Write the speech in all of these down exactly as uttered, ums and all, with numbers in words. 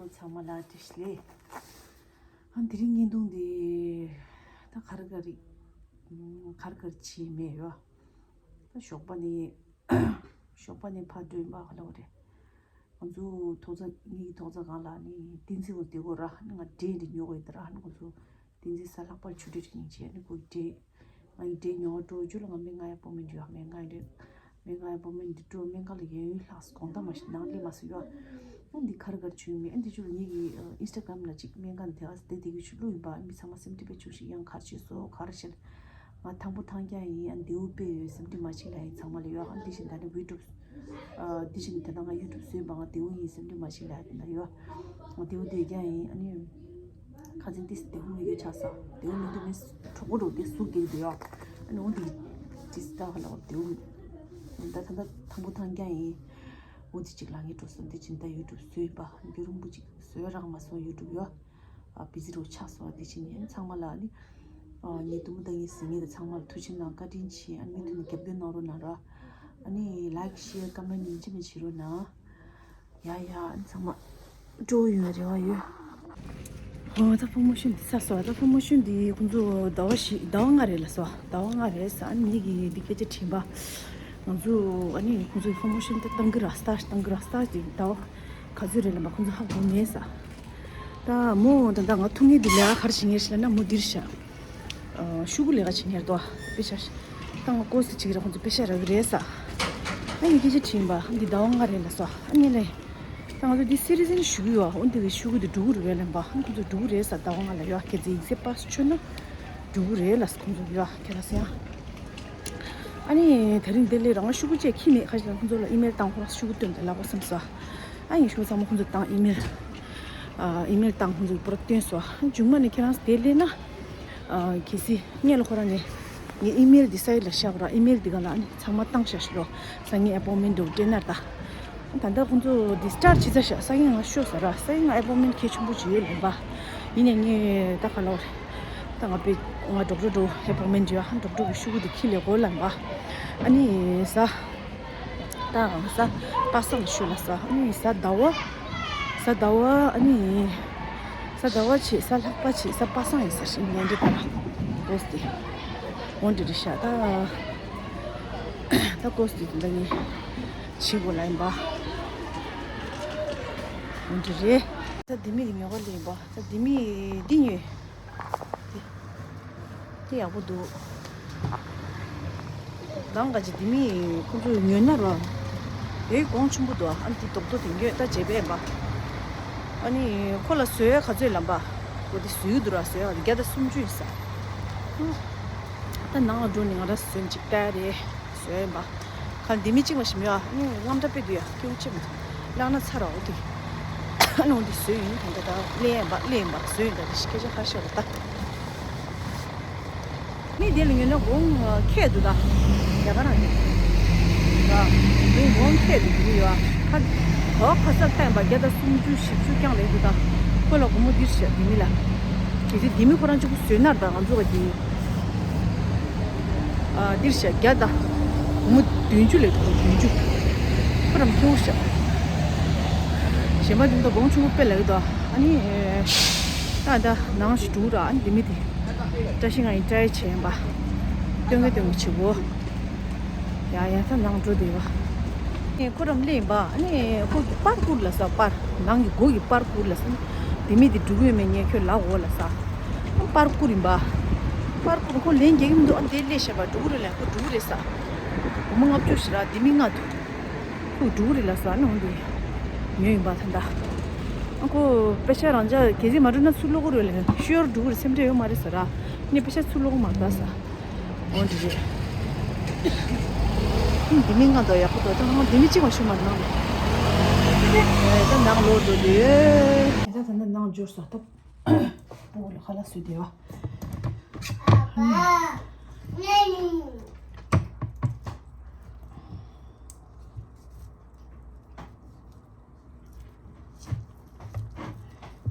ཚང་མ་ལ་བཀྲ་ཤིས་བདེ་ལེགས། ཨ་དེ་རིང་བརྙན་ཐུང་འདི་ད་ག་རེ་ག་རེ་ག་རེ་ག་རེ་བྱས་མེད་ཡོད། ད་ཞོགས་པ་ནས་ཞོགས་པ་ནས་ཕར་འགྲོ་ཡིན་པ་ག་ལ་བ་རེད། ང་ཚོ་ཐོག་ཚ་ངེད་ཀྱི་ཐོག་ཚ་སྒང་ལ་ནི་བསྟན་འཛིན་འོ་དེ་གོ་ར་ང་འདྲེ་འདི་ཉོ་གོ་ཡི་ད་ར་ང་ཚོ། བསྟན་འཛིན་གཟའ་ལྷག་པར་ཆུ་འདྲེ་རིང་བྱས་ནི་ཁོའི་འདྲེ། ང་ཡི་འདྲེ་ཉོ་བ་འགྲོ་རྒྱུ་ལ་ང་མི་ང་ཡི་པོ་མི་འདྲ་ཡོད་མི་ང་ཡི་འདྲེ། མི་ང་ཡི་པོ་མི་འདི་འགྲོ་མི་ང་ལ་ཡོད་ཡོད་ལྷག་དགོང་དག་མ་ཤི་ནང་ལས་མ་སུ་ཡོད། ཨ་འདི་ཁར་གར་བྱུང་མི་ཨ་འདི་ཆུ་ལ་ངེད་ཀྱི་ཨིན་སི་ཊ་གྷ་རམ་ལ་ཅིག་སྨན་ཁང་དེ་ག་སི་དེ་དེ་གི་ཆུ་ལུ་ཡིན་པ་ཨ་མི་ཚང་མ་སེམས་ཁྲིད་པའི་ཆུ་ཞིག་ཡང་གར་བྱེད་སོ་གར་བྱེད། ང་དང་པོ་ཐང་རྒྱ་ཡིན་ཨ་འདེའུ་དཔེ་ཡོད་སེམས་ཁྲིད་མ་ཤིག་ལ་ཡིན་ཚང་མ་ལ་ཡོད་ཨ་འདི་བཞིན་ད་ནི་ཝི་ཀྲུབ། འདི་བཞིན་དེ་ན་ང་ཡུ་ཊུབ་བཟོས་པ་ང་དེའུ་ཡིན་སེམས་ཁྲིད་མ་ཤིག་ལ་ཡིན་ན་ཡོད། ང་དེའུ་དེ་རྒྱ་ཡིན་ཨ་ནི། ཁ་ཚིན་ཏིས་དེའུ་མི་ཡོད་ཆགས་ས་དེའུ་མི་འདུག་མི་གྲོགས་པོ་འགྲོ་དེ་སུ་གེགས་དེ་ཡོད། ཨ་ནི་འོ་འདི་ཏིས་ད་ཧ་ལ་འོ་དེའུ་མི། ད་ད་ད་དང་པོ་ཐང་རྒྱ་ཡིན། འོ་དེ་ཅིག་ལ་ངའི་གྲོགས་སུ་འདི་བཞིན་ད་ཡུ་ཊུབ་བཟོས་པ་རྒྱུ་རུང་པོ་ཅིག་བཟོས་རག་མ་སོང་ཡུ་ཊུབ་ཡོད། ཨ་བི་ཟི་རུ་ཆགས་སོང་། དེ་བཞིན་ཡིན་ཚང་མ་ལ་ནི། ཨ་ངའི་དུ་མོ་ད་ངའི་སི་ངའི་ད་ཚང་མ་ལ་ཐུགས་ཆེ་གནང་བཀའ་དྲིན་ཆེ་ཨ་ནི་མུ་མཐུད་ནས་རྒྱབ་སྐྱོར་གནང་རོགས་གནང་ར། ཨ་ནི་ལའིཀ་ཤེར་ཀ་མེན་ཡིན་གཅིག་མིན་གཅིག་བྱེད་རོགས་གནང་། ཡ་ཡ་ཨ་ནི་ཚང་མ་སྤྲོ་ཡོང་བའི་རེ་བ་ཡོད། ཨོ་ད་པོ་མོ་ཤུན་འདི་ས་སོ་ད་པོ་མོ་ཤུན་འདི་ཁོང་ཚོ་ཟླ་བ་བཞི་ཟླ་བ་ལྔ་རེད་ལ་སོ་ཟླ་བ་ལྔ་རེད་ས་ཨ་ནི་ངེད་ཀྱི་འདི་སྐད་ཆ་དྲིས་པ། ང་ཚོ་ཨ་ནི་ཁོང་ཚོའི་པོ་མོ་ཤུན་ད་གཏང་གི་ར་སྟ་གཏང་གི་ར་སྟ་ཅིག་ཟླ་བ་ག་ཚོད་རེད་ལ་མ་ཁོང་ཚོ་ཧ་གོ་མེད་ས། ད་མོ་ད་ད་ང་ཐུག་ངེས་འདི་ལས་ཨ་གར་ཞིག་ངེས་ཤི་ལ་ན་མོ་འདིར་ཤ། ཤུ་གུ་ལས་ཀ་བྱེད་མཁན་རེད་དོ། པེ་ཤ་ཏང་ཀོ་སི་ཅིག་ར་ཁོང་ཚོ་པེ་ཤ་རག་གི་རེད་ས། ཨ་ནི་སྐད་ཆ་དྲིས་པ་འདི་ཟླ་བ་ལྔ་རེད་ལ་སོ་ཨ་ནི་ལས། ད་ང་ཚོ་འདི་སི་རི་ཟིན་ཞུ་གི་ཡོད་ཨ་འདི་གི་ཤུ་གུ་འདི་འགྲོ་གི་རེད་ལབ་པ་ཨ་ཁོང་ཚོ་འགྲོ་གི་རེད་ས་ཟླ་བ་ལྔ་ལ་ཡོད་ཁྱེད་ཚོ་ཡིག་ཚད་པ་སུ་ཆོད་ན་འགྲོ་གི་རེད་ལ་ཁོང་ཚོ་ཡོད་ཁྱེད་ལ་སེ་ཨ། ཨ་ནི་དེ་རིང་འདི་ལས་རང་ཤུ་གུ་བཅས་ཁྱི་མེད་ཁ་ཤས་ལ་ཁོང་ཚོ་ལ་ཨི་མེལ་བཏང་ཁོ་རང་ཤུ་གུ་སྟོན་ཏེ་ལབ་པ་སེམས་སོ། ཨ་ཡིན་ཤུ་གུ་ཚང་མ་ཁོང་ཚོ་བཏང་ཨི་མེལ། ཨ་ཨི་མེལ་བཏང་ཁོང་ཚོ་པུ་ར་སྟོན་སོ། མཇུག་མ་ནས་ཁྱེད་རང་དེ་ལས་ན། ཨ་གལ་སྲིད་སྔོན་ལ་ཁོ་རང་ནས་ངའི་ཨི་མེལ་འདི་སའི་ལ་བཞག་ར་ཨི་མེལ་འདི་ག་ལ་ཨ་ནི་ཚང་མ་བཏང་ཤག་ཤི་ལོ། སང་ཉིན་ཨེ་པོ་མེན་འདུག་ཏྲེ་ནར་ད། ད་ལྟ་ཁོང་ཚོ་འདི་སི་ཊར་ཆི་ཚ་ཤག་སང་ཉིན་ང་ཤོག་ཟེར་ར་སང་ཉིན་ང་ཨེ་པོ་མེན་གལ་ཆེན་པོ་ཅིག་ཡོད་ལབ་པ། ཡིན་ནས་ངས་ད་ག་ལོར། ད་ང་པེ་ང་ཌོག་ཊར་འགྲོ་ཨེ་པོ་མེན་ཅིག་ཡོད་ཨ་ཌོག་ཊར་གི་ཤུ་གུ་འདི་ཁྱི་ལས་གོ་ལབ་པ། ཨ་ནི་ས། ད་ག་ས་པ་སངས་ཤོད་ལ་ས་ཨ་ནི་ས་ཟླ་བ། ས་ཟླ་བ་ཨ་ནི། ས་ཟླ་བ་ཆེ་ས་ལྷག་པ་ཆེ་ས་པ་སངས་ཡིན་ས་ཞིག་ཉན་འདི་པ་ལ། ཀོ་སི་ཏི། འོན་ཏི་རི་ཤ་ད། ད་ཀོ་སི་ཏི་ད་ངས་བྱེད་དགོས་ལ་ཡིན་པ། འོན་ཏི་རེད། ད་འདི་མི་གི་ཉོ་ག་ལ་ཡིན་པ་ད་འདི་མི་འདི་ཉོས། དེ་ཡག་པོ་འདུག་ནང་ག་ཅི་དེ་མི་ཁོང་ཚོས་ཉོས་ན་ར། དེ་གོང་ཆེན་པོ་འདུག་ཨ་ནི་དེ་རྡོག་རྡོག་དེ་ཉོས་ད་བྱས་པས་པ། ཨ་ནི་ཁོ་ལ་བཟོས་ག་ཚོད་ལམ་པ། ཁོ་དེ་བཟོས་འདུག་ར་བཟོས་བརྒྱ་དང་སུམ་ཅུ་ཡིན་ས། ད་ནང་ལ་འགྲོ་ནས་ང་ར་བཟོས་ཅིག་ལྟ་རེད། བཟོས་ཡིན་པ། ཁ་འདི་མི་གཅིག་མ་ཞིམ་ཡོད་ཨ་ནི་རྔམ་འདྲ་དཔེ་འདུག་ཡ་སྐྱེ་བོ་གཅིག་མ་ཐོན་ལག་ན་ཚ་ར་འོ་དེ། ཨ་ནི་འོ་འདི་བཟོས་ཡིན་ད་ད་ད་ལེན་ཡིན་པ་ལེན་ཡིན་པ་སྐད་ཆ་ཁ་ཤས་རེད་ད། ནི་དེ་ལ་ཉོས་ན་གོང་ཁེ་འདུག་ད། རྒྱ་གར་རང་ཉོས། ད་གོང་ཁེ་འདུག་འདུག་ཡོད་ཨ། ཁ་གོ་ཁ་ས་ཐན་པ་བརྒྱ་དང་སུམ་ཅུ་བཞི་བཅུ་རྐྱང་ལས་འདུག་ད། ཁོ་ལ་སྒོར་མོ་འདིར་བཞག་འདི་མི་ལ། གལ་སྲིད་འདི་མི་ཁོ་རང་གཅིག་པུ་བཟོས་ན་ད་ང་ཚོ་ག་འདི། ཨ་འདིར་བཞག་བརྒྱ་དང་། སྒོར་མོ་བདུན་ཅུ་ལས་འདུག་བདུན་ཅུ། ཁོ་རང་ཁེ་འུར་བཞག་གཞན་པ་འདི་ད་སྒོར་མོ་ཆུང་པོ་དཔེ་ལ་ཡོད་ད། ཨ་ནི། ད་ད་ནང་ཞིག་འགྲོ་ར་ཨ་ནི་འདི་མི་དེ། བཀྲ་ཤིས་ང་ཡི་བཀྲ་ཡི་བྱས་ཡིན་པ། སྟོན་གི་སྟོན་གི་བྱེད་གོ། ཡ་ཡ་ད་ནང་འགྲོ་བསྡད་པ། ཨེ་ཁོ་རམ་ལེན་པ་ཨ་ནི་ཁོ་གི་པར་བསྐུར་ལ་ས་པར་ནང་གི་སྒོ་གི་པར་བསྐུར་ལ་ས། དེ་མི་དེ་འགྲོ་གི་ཡོད་མེད་ངས་ཁྱོད་ལབ་འོ་ལ་ས། པར་བསྐུར་ཡིན་པ། པར་བསྐུར་ཁོ་ལན་རྒྱག་གི་མི་འདུག་ཨ་འདི་ལས་བཤད་པ་འགྲོ་གི་རེད་ལ་ཁོ་འགྲོ་གི་རེད་ས། སྒོར་མོ་ལྔ་བཅུ་ཞིག་ར་དེ་མི་ལྔ་འདུག་ཁོ་འགྲོ་གི་རེད་ལ་ས་ནང་དེ། ཉོས་ཡིན་པ་ད་ལྟ། ཨ་ཁོ་པེ་ཤ་རང་ཅག་གལ་སྲིད་མ་འགྲོ་ན་ཚུར་ལོག་གི་རེད་ལ་ཤོར་འགྲོ་གི་རེད་སེམས་ཁྲལ་ཡོད་མ་རེད་ས་ར། ངས་པེ་ཤ་ཚུར་ལོག་གི་མ་རེད་ད་ས། འོ་འདི་རེད། འདི་མི་ང་དང་ཡག་པོ་འདུག་ད་ང་འདི་མི་གཅིག་མ་ཞུ་མ་ནང་། ད་ནང་ལོག་འགྲོ་དུས། ད་ད་ནང་འབྱོར་ས་ད། པོ་ལ་ཁ་ལག་བཟོས་བསྡད་པ།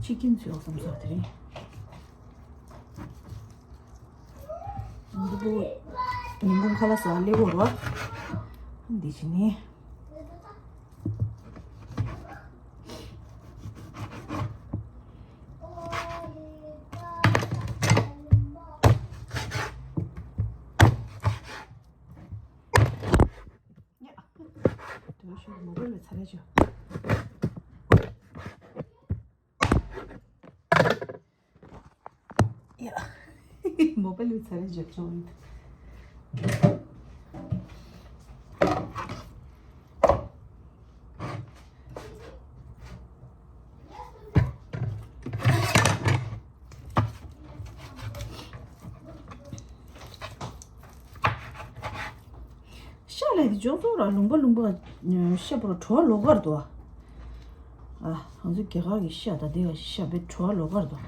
ཅི་ཀིན་བཟོས་བསམ་སོང་དེ་རིང་། འདི་པོ། ཉིན་གུང་ཁ་ལག་ཟ་སླེབས་འོར་བ། འདི་བྱས་ནས། ཡ། མོ་པ་ལུས་ཚར་རེ་འཇོག་ཆོག་ཡིན། ཤ་ལས་དེ་འཇོག་ཚོགས་ར་ལུང་པ་ལུང་པ་ཤ་པོ་ར་བྲོ་བ་ལོག་གར་འདུག་ཨ། ང་ཚོ་རྒྱ་གར་གྱི་ཤ་དང་དེ་ག་ཤ་པའི་བྲོ་བ་ལོག་གར་འདུག་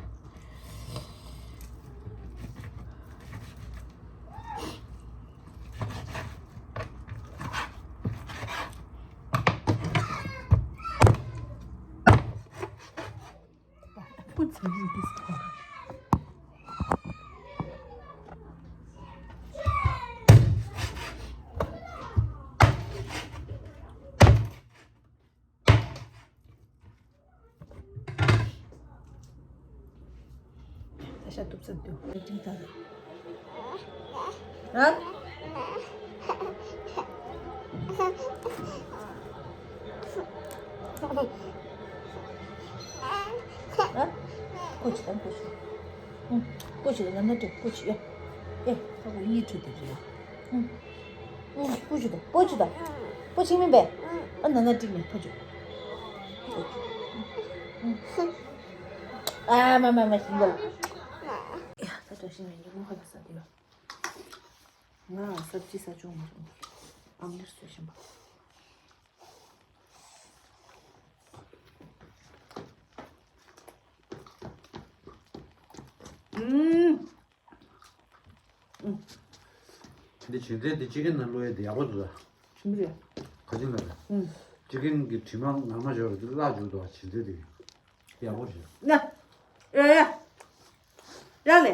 ད་ཤ་གཏུབ་ས་འདུག་ལེ་ཏིང་ད་རེད། ཨ། ཨ། ཀོ་ཅི་དང་ཀོ་ཅི། ཨུ། ཀོ་ཅི་དང་ན་ན་ཏྲེ་ཀོ་ཅི་ཡ། ཨེ། ད་ཀོ་ཡི་ཁྲུ་དེ་རེད་ཡ། ཨུ། ཨུ། ཀོ་ཅི་དང་ཀོ་ཅི་དང་། ཀོ་ཅི་མིན་པས། ཨ། ན་ན་ཏྲེ་ནས་ཕ་ཅོ། ཨ་མ་མ་མ་ཤིང་གོ། ཡ་ད་ད་ཤིང་ནས་ཉི་མ་ཁ་ད་ས་དེ་ཡ། ང་སབ་ཅི་ཟ་ཆོག་མ་རུང་། ཨམ་ལེར་བཟོས་བཞིན་པ། ཨུམ། ཨུམ། འདི་བྱིན་རྫས་འདི་ཅི་གིན་ན་བླུགས་ཡས་འདི་ཡག་པོ་འདུག་ད། ཆི་མི་རེད། ག་ཅི་ན་རེད། ཨུམ། ཅི་གིན་གི་དྲི་མ་ངར་མ་འཇོག་རེད་འདི་བརླག་འཇུག་འདུག་བྱིན་རྫས་འདི། ཡག་པོ་རེད། ན། ཡ་ཡ། ཡ་ལེ།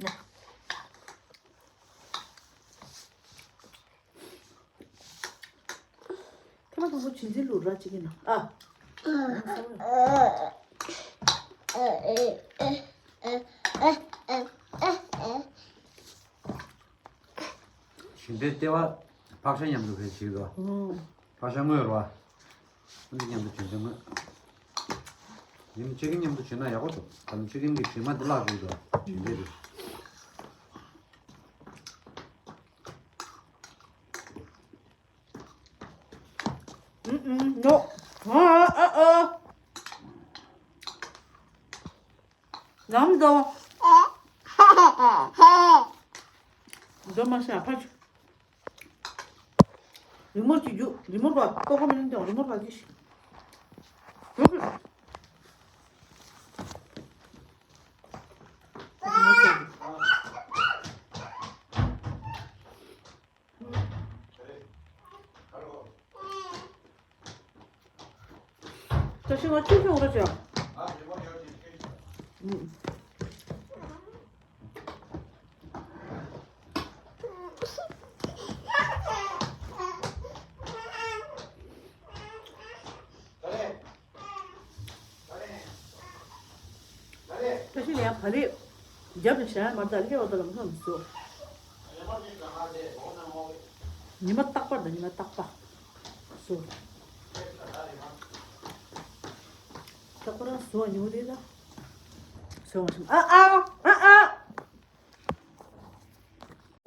ན། ཐ་མ་དང་པོ་བྱིན་རྫས་བླུགས་ར་ཅིག་ཡིན་ན། ཨ། བྱིན་རྫས་ལྟེ་བ་ཕག་ཤ་མཉམ་དུ་བེད་བྱེད་དོ། ཨོ། ཕག་ཤ་དངོས་རོ། འདི་མཉམ་དུ་བྱིན་རྫས་དངོས། ཡིན་ཅི་གི་མཉམ་དུ་བྱིན་ན་ཡག་པོ་འདུག་ད་ནི་ཅི་གིན་གྱི་དྲི་མ་འདི་བརླག་འགྲོ་གི་འདུག་བྱིན་རྫས་དེ། ཨུ་ཨུ་ནོ། ཨ་ཨ་ཨ། ལམ་དང་། འགྲོ་མ་ཤེས་ཕར་ཆུ། རི་མོ་གཅིག་རྒྱུག་རི་མོ་པ་ལྐོག་པ་མིན་ཀྱང་རི་མོ་པ་གིས་ཤིག་ད་ཤི་ང་ཆུ་ཤོང་ར་ཅག་ད་ཤི་ལ་ཡང་བ་ལེ་རྒྱབ་ནས་བྱ་ཡ་མ་རྩ་ལེ་བ་ད་ལ་མ་མི་སོ། ཉི་མ་རྟག་པར་དང་ཉི་མ་རྟག་པ་སོ། ད་ཁོ་རང་སོ་ཉུང་རེད་ད། སོ་མ་སོ་ཨ་ཨ་ཨ་ཨ།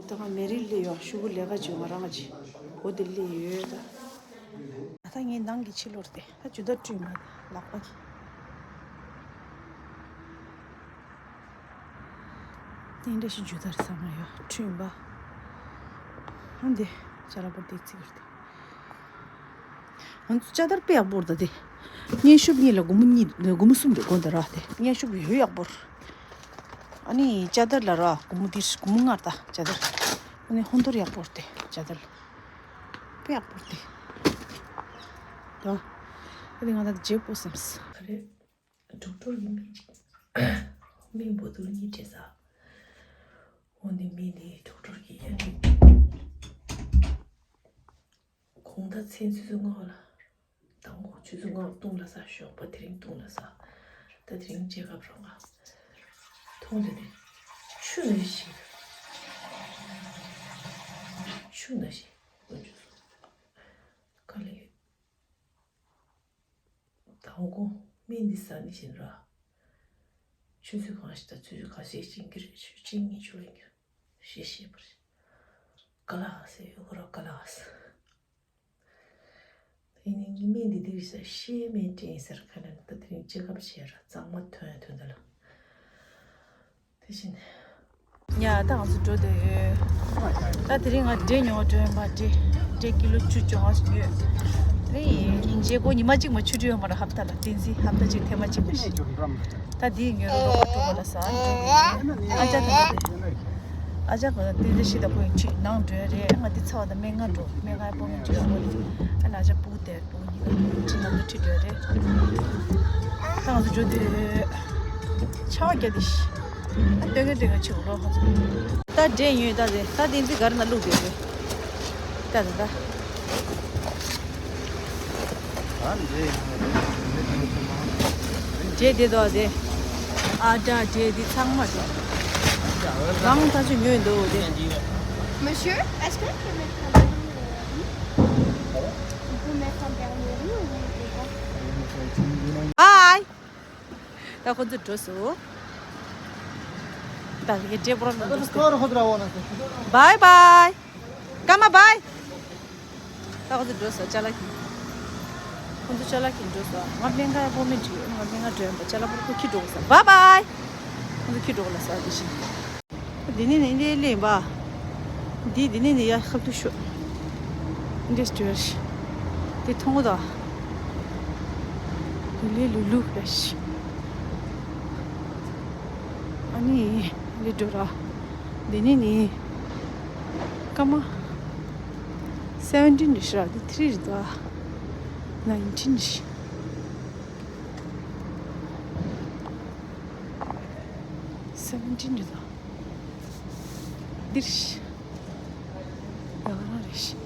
ད་ང་མེ་རི་ལས་ཡོད་ཤུ་གུ་ལས་ཀ་བྱེད་ང་རང་གི་འོ་དེ་ལས་ཡོད་ད། ད་ངའི་ནང་གི་ཕྱི་ལོར་དེ་ད་ཇུ་ད་བཀྲུས་མ་ལག་པ་གི། དེ་འདྲ་ཞིག་ཇུ་ད་རེད་བསམ་ན་ཡོད་བཀྲུས་པ། ཧ་འདི་ཅ་ལག་པོ་དེ་བརྩི་གི་རེད། ང་ཚོ་ཅ་དར་དཔེ་ཡག་པོ་རེད་ད་དེ། མཉེན་ཤོབ་གཉིས་ལ་སྒོར་མོ་གཉིས་སྒོར་མོ་གསུམ་རེད་དགོངས་དག་ར་དེ་མཉེན་ཤོབ་ཡོད་ཡག་པོ་རེད། ཨ་ནི་ཅ་དར་ལ་ར་སྒོར་མོ་འདིར་སྒོར་མོ་ལྔ་རེད་ད་ཅ་དར། ཨ་ནི་ཧོན་ཐོར་ཡག་པོ་རེད་དེ་ཅ་དར་ལ། དཔེ་ཡག་པོ་རེད་དེ། ད། ཨ་ནི་ང་ད་དེ་བརྗེ་པོ་བསམས། ག་རེ། ཌོག་ཊར་གི་མིག་ཅིག་མིག་བོ་ཏུར་གཉིས་སྤྲད་ས། འོ་འདི་མི་འདི་ཌོག་ཊར་གི་ཡ་ནི། གོང་ད་ཚན་ཆུ་ཚོད་ལྔ་བ་ལ། དང་པོ་ཆུ་ཚོད་ལྔ་བ་བཏུང་ལ་ས་ཞོགས་པ་དེ་རིང་བཏུང་ལ་ས། ད་དེ་རིང་རྒྱལ་ཁབ་རང་ང་མཐོང་དེ་ནི་ཆུ་ནི་ཞིག་ཆུ་ན་ཞིག་དཀོན་མཆོག་གསུམ། དཀའ་ལས་ཡོད། ད་འོ་གོ་སྨན་འདི་ཟ་ནི་བཞིན་ར། ཆུ་ཚོད་གང་ཞིག་དང་ཆུ་ཚོད་ག་ཚོད་ཅིག་འགྱུར་ཆུ་ཅིག་ཉི་ཆུ་ལ་འགྱུར་ཞེས་བཤད་པར། ཀ་ལ་ཧ་ཟེར་ཡོད་གོ་ར་ཀ་ལ་ཧ་ཟེར། ཡིན་ནའི་ཉི་མས་འདི་འདི་རིགས་ས་ཤེས་མེད་དྲན་ཟེར་ཁ་ནས་ད་དེ་རིང་སྤྱི་ཁམས་ཤེས་ར་གཙང་མ་ཐོན་ཐོན་ད་ལ། དེ་བཞིན། ཉ་ད་ང་ཚོ་འགྲོ་བསྡད་ཡོད། ད་དེ་རིང་ང་འབྲས་ཉོ་འགྲོ་ཡོད་མ་འབྲས་འབྲས་ཀི་ལོ་བཅུ་བཅོ་ལྔ་ཞིག་ཉོས། དེ་རིང་ཉིན་རྗེས་སྒོ་ཉི་མ་གཅིག་མ་ཆུ་འགྲོ་ཡོད་མ་ར་ཧབ་ཏ་ལ་བསྟན་འཛིན་ཧབ་ཏ་གཅིག་ཐེངས་མ་གཅིག་མ་ཞིག་ད་དེའི་ཉོས་རོགས་རོགས་པ་ཐུག་པ་ལ་ཟ་འགྲོ་ཨ་ཅག་ད་ད་དེ་ཨ་ཅག་གི་བསྟན་འཛིན་ཤི་ད་ཁོ་ཡིན་ཁྲིད་ནང་འགྲོ་ཡ་རེད། ང་འདི་ཚ་བ་དང་སྨན་ཁང་འགྲོ་སྨན་ཁང་པོ་ངན་བཅོས་ཡོང་བ་རེད། ཨ་ན་ཨ་ཅག་སྤུ་གུ་དེ། ཁྲིད་ནང་དུ་ཁྲིད་འགྲོ་རེད། ད་ང་ཚོ་འགྲོ་དུས་ཆར་པ་བརྒྱབ་དེ་ཤི། ཨ་སྟོན་གི་སྟོན་གི་ཆེ་བོ་རོགས་ཁ་ཚོ། ད་འདྲེ་ཉོས་ད་རེད་ད་དེ་འཛི་གར་ན་བླུགས་དེ་རེད། ད་རེད་ད། འདྲེ་དེ་དོ་དེ། ཨ་ད་འདྲེ་དེ་ཚང་མ་རེད། རང་ད་ཆུ་ཉོས་འདུག་དེ། Monsieur, est-ce que je peux mettre un verre, euh, on peut mettre un verre de riz ou pas? Hi. ད་ཁོ་ཚོ་འགྲོ་སོང་། ད་ལྷག་ཅེ་པོ་རང་འགྲོ་སོང་། Bye bye. ཀ་མ་bye. ད་ཁོ་ཚོ་འགྲོ་སོང་ཅ་ལག་ཁྱེར། ཁོ་ཚོ་ཅ་ལག་ཁྱེར་འགྲོ་སོང་། ང་སྨན་ཁང་ཡ་ཕོག་མེད་འགྲོ་ཡོད། ང་སྨན་ཁང་འགྲོ་ཡོད་པ་ཅ་ལག་པོ་ཁོ་ཁྱེར་འགྲོ་སོང་། Bye bye. ཁོ་ཚོ་ཁྱེར་འགྲོ་ལ་ས་དེ་བཞིན། འདི་ནས་ནི་འདི་ལེན་པ། འདི་འདི་ནས་ནི་ཡ་ཁབ་ཏུ་ཤོག་འདི་སྟོར། འདི་མཐོང་གོ་ད། ལུ་ལེ་ལུ་ལུ་རེད། ཨ་ནི་འདི་འགྲོ་ར། འདི་ནས་ནི་སྐར་མ་seventeen རེད་ཤག་འདི་three རེད་ད། nineteen རེད། seventeen རེད་ད། འདིར་ཤི། ཡ་ག་རང་རེད་ཤི།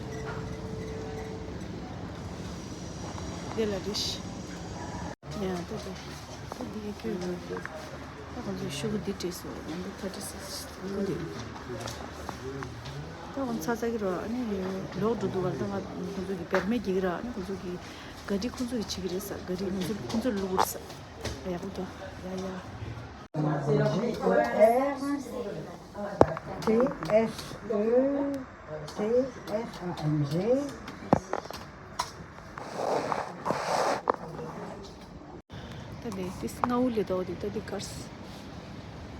འདི་ལ་རེད་ཤི། ཡ་ད་དེ་ད་འདི་ཡི་ཁྱོད་ཡོད་རེད། ད་ཁོང་ཚོས་ཤོག་གུ་འདི་བྲིས་སོང་། number thirty six ཁོ་འདི། ད་ཁོང་ཚ་ཚ་གི་རོ་ཨ་ནི་ལོག་འགྲོ་འདུག་བ། ད་ང་ཁོང་ཚོ་གི་བེར་མེད་རྒྱག་གི་ར་ཨ་ནི་ཁོང་ཚོ་གི་ག་རི་ཁོང་ཚོ་གི་བྱེད་ཀྱི་རེད་ས། ག་རི་ང་ཚོ་ཁོང་ཚོ་ལུག་རེད་ས། ཡག་པོ་འདུག་ཡ་ཡ། T S E T S A N G. ད་ནི་ཏིས་ང་འུ་ལེ་ད་འོ་དེ་ད་དེ་གར་སི་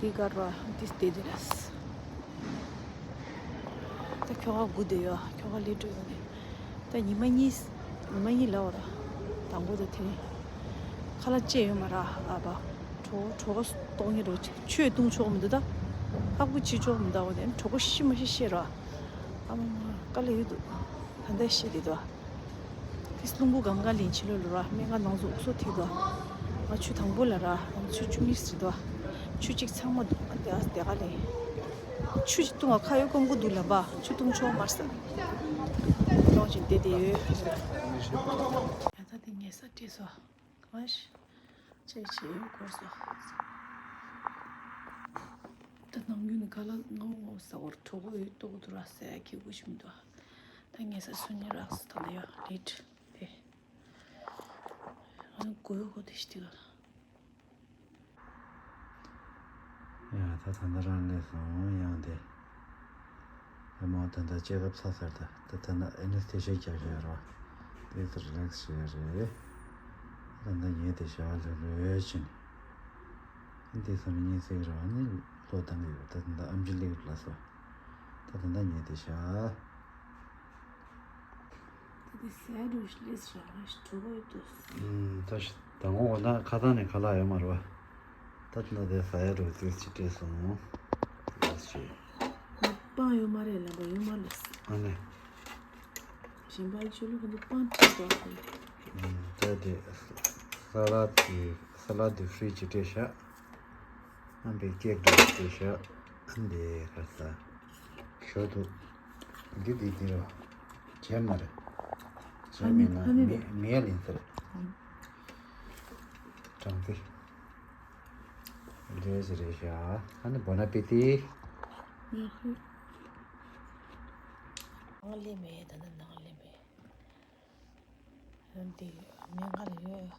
དེ་གར་བ་ཏིས་དེ་དེ་ར་སི། ད་ཁྱོ་ག་གུ་དེ་ཡོ་ཁྱོ་ག་ལེ་འགྲོ་ཡོ་ནི། ད་ཉི་མ་གཉིས་ཉི་མ་གཉིས་ལ་བ་ར་དང་པོ་ད་དེ་ནི་ཁ་ལག་ཅེ་ཡོད་མ་ར་ཨ་བ་གྲོ་གྲོ་གོ་གཏོང་ཉེ་རོ་ཅིག་ཆུ་བཏུང་ཆོག་མི་འདུག་ད་ཧབ་གུ་ཅི་ཆོག་མི་འདུག་འོ་དེ་གྲོ་གོ་ཤི་མ་ཤི་ཤེས་ར་ཨ་མ་མ་ཀ་ལ་ཡོད་འདུག་ད་ད་ཤི་དེ་དོ། ཏིས་རླུང་བུ་གང་ག་ལིན་ཕྱི་ལོ་ལོ་ར་སྨན་ཁང་ནང་ཚུགས་སོ་ཐིག་དོ། ང་ཆུ་དང་པོ་ལ་ར་ང་ཆུ་ཆུ་མིག་སི་དོ། ཆུ་གཅིག་ཚང་མ་འདུག་ཨ་དེ་ཨ་དེ་ག་ལེ། ཆུ་ཅིག་བཏུང་བ་ཁ་ཡོད་སྐོམ་གུ་འདུག་ལ་བ་ཆུ་བཏུང་ཆོག་མར་ས། ལོག་ཅིག་བསྡད་དེ་ཡོད། ཡ་ད་དེ་ངས་ས་བྲིས་སོ། གང་ཤི། ཅེ་ཅེ་ཡོད་སྐོར་སོ། ད་ནང་རྒྱུན་ནི་ག་ལ་ངོ་ངོ་ས་བོར་གྲོགས་པོ་ཡོད་ལྟོ་གོ་དུ་ར་ས་ཡ་ཁྱེད་གོ་ཤི་མི་འདུག་ད་ངས་ས་སུ་ཉི་རག་སི་ད་ལ་ཡ་ལེ་ཊི། དེ། ཨ་ནི་གོ་ཡོ་གོ་དེ་ཤི་དེ་ག་ལ། ཡ་ད་ད་ལྟ་རང་སླེབས་སོང་ཡང་དེ། ཨ་མ་ད་ལྟ་སྐྱེ་རབས་ཚ་ཚར་ད་ད་ད་ན་ཨེ་ནི་སི་ཐེ་ཤ་རྒྱག་ཤེས་ར། དེ་ཚོ་རི་ལེག་སི་བྱེད་ཡ་རེད། ད་ལྟ་ངས་དེ་བྱ་བ་ལོས་ལོས་ཕྱིན། ཨ་འདི་ཚོ་ནི་ངས་ཚིག་ར་ནི་ལོ་བཏང་གི་ཡོད་ད་ད་ལྟ་ཨམ་ཅི་ལེགས་ལ་སོ། ད་ད་ལྟ་ངས་དེ་བྱ། ད་དེ་ཟས་འགྲོ་ལས་ར་ང་ཞིག་གྲོགས་པོ་ཡོད་དོ། ད་ཞིག་དང་པོ་ན་ཁ་ཐང་ནས་ཁ་ལག་ཡོད་མ་རེད་བ། ད་ད་དེ་ཟ་ཡ་རུ་དུས་ཅི་སྤྲད་སོང་། ལགས་ཤེས། སྤང་ཡོད་མ་རེད་ལམ་པ་ཡོད་མ་རེད། ཨ་ནི། གཞན་པ་ཆོས་ལུགས་ཁོ་ཚོ་སྤང་ཁྲིད་དོ། ད་དེ་ས་ལ་དེ་ས་ལ་དེ་ཧྥི་རི་ཇི་སྤྲད་བཞག་ཨ་འདི་ཀེག་འདྲ་སྤྲད་བཞག་ཨ་འདི་ག་ས། ཞོ་དུ། འདི་འདི་འདི་རོ། བྱས་མ་རེད། བྱས་མེད་ན་མེ་མེ་ལིན་ཟེར། གྲང་ཙི། འདྲེས་རེད་ཤག་ཨ་ནི་བོ་ན་པི་ཏི། ཡག་ཤོས། ནང་སླེབས་མེད། ད་ནི་ནང་སླེབས་མེད། འདི་མེད་ག་ལ་ཡོད།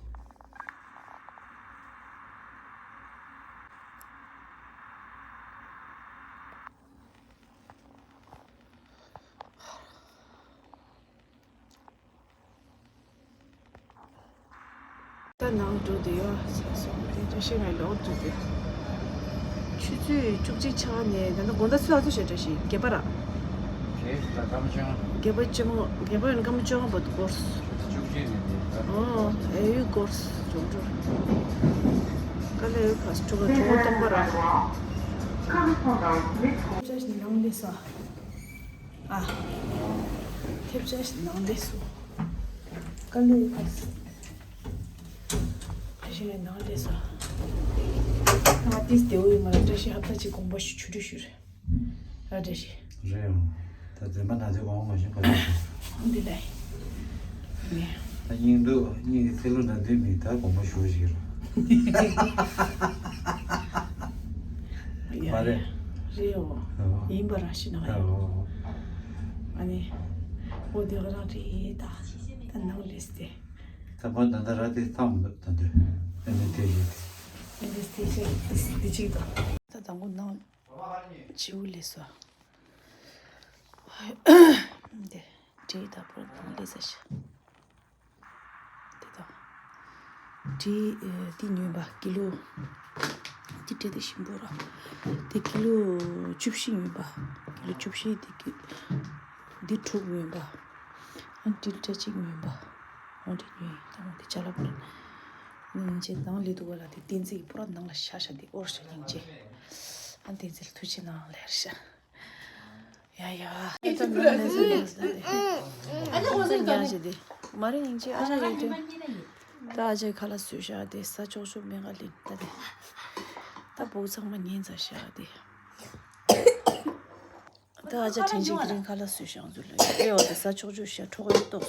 ད་ནང་འགྲོ་དུས་ཡོད་ཟེར་སོང་། དེ་བཀྲ་ཤིས་ང་ལོག་འགྲོ་དུས། ཆུ་ཚོད་བཅུ་གཅིག་ཆགས་ནས་ད་ལྟ་དགོང་དག་ཚོད་ལ་ཚོད་བྱས། བཀྲ་ཤིས་བརྒྱད་པ་ར། དེ་ད་སྐར་མ་བཅོ་ལྔ། བརྒྱད་པ་བཅོ་ལྔ། བརྒྱད་པ་ཡིན་ན་སྐར་མ་བཅོ་ལྔ་བར་དུ་འགོར། བཅུ་གཅིག་ནས་དེ་ད། ཨོ་ཨེ་ཡོད་འགོར། འགྲོ་འགྲོ། དཀའ་ལས་ཡོད་ག་སྤྲོ་བ་གྲོགས་སྟོང་པ་ར། ཐེབས་ཆག་ནང་ལས་ས། ཨ། ཐེབས་ཆག་ནང་ལས་སོ། དཀའ་ལས་ཡོད་ག་གཞན་ནང་ལས་ས། ང་ཏིས་དེའུ་ཡིན་མ་རེད། བཀྲ་ཤིས་ཧབ་ཏ་ཅིག་དགོངས་པ་ཞུ་ཆུ་ཆུ་ཞུ་རེད། ཨ་བཀྲ་ཤིས། རེད་ཡང་། ད་འཛེམ་པ་ན་དེ་དགོངས་མ་ཞུ་ག་ལ། འདི་ལས། ནས། ད་སྙིང་སྡུག་སྙིང་གི་ཚིལ་ལུ་ན་འདི་མི་ད་དགོངས་པ་ཞུ་ཞིག་རེད། མ་རེད། རེད་འོ། ཨོ། ཡིན་པ་རང་ཤི་ན་ཨོ། ཨ་ནི། འོ་དེ་ག་རང་རེད་ད། ད་ནང་ལས་སྟེ། ད་བ་ད་ད་ར་དེ་ཐམ་ད་འདོད། ཨ་ནི་དེ་ཞིག་ཨ་ནི་དེ་ཞིག་དེ་ཅིག་ད། ད་དང་པོ་ནང་བྱིའུ་ལས་སོ། དེ་དྲིལ་ད་པོ་ནང་ལས་ས་ཤ། དེ་དང་། དྲིལ་དེ་ཉོས་པ་ཀི་ལོ། དེ་དྲིལ་དེ་ཞིམ་པོ་ར། དེ་ཀི་ལོ་བཅུ་བཞི་ཉོས་པ། ཀི་ལོ་བཅུ་བཞི་དེ་ཀི། འདི་དྲུག་ཉོས་པ། ཨ་དྲིལ་ཕྲ་གཅིག་ཉོས་པ། འོ་དེ་ཉོས་ད་འོ་དེ་ཅ་ལག་པོ་ར། སྙིང་རྗེ་ནང་ལས་འདུག་ག་ལ་དེ་བསྟན་འཛིན་གྱི་པོ་ར་ནང་ལ་ཤ་ཤ་དེ་ཨོར་ཤ་སྙིང་རྗེ། ཨ་བསྟན་འཛིན་ལ་ཐུགས་རྗེ་གནང་ལེར་ཤ། ཡ་ཡ། ཨེ་ད་ནང་ལས་སུ་ནང་ལས་སུ་ད་དེ། ཨ་ཅག་ཁོང་ཚོ་ཉར་ཞེ་དེ། མ་རེད་སྙིང་རྗེ་ཨ་ཅག་ཡོད་དེ། ད་ཨ་ཅག་ཁ་ལ་སུས་ཤ་དེ་ས་ཆོག་ཆོག་མེ་ག་ལིན་ད་དེ། ད་བོག་ཚང་མ་ཉན་ཚ་ཤ་དེ། ད་ཨ་ཅག་དྲན་ཅིག་དེ་རིང་ཁ་ལ་སུས་ཤ་ང་ཚོ་ལ་ཨེ་འོ་དེ་ས་ཆོག་ཆོག་ཤ་ཁྲོག་ཡོད་ཏོག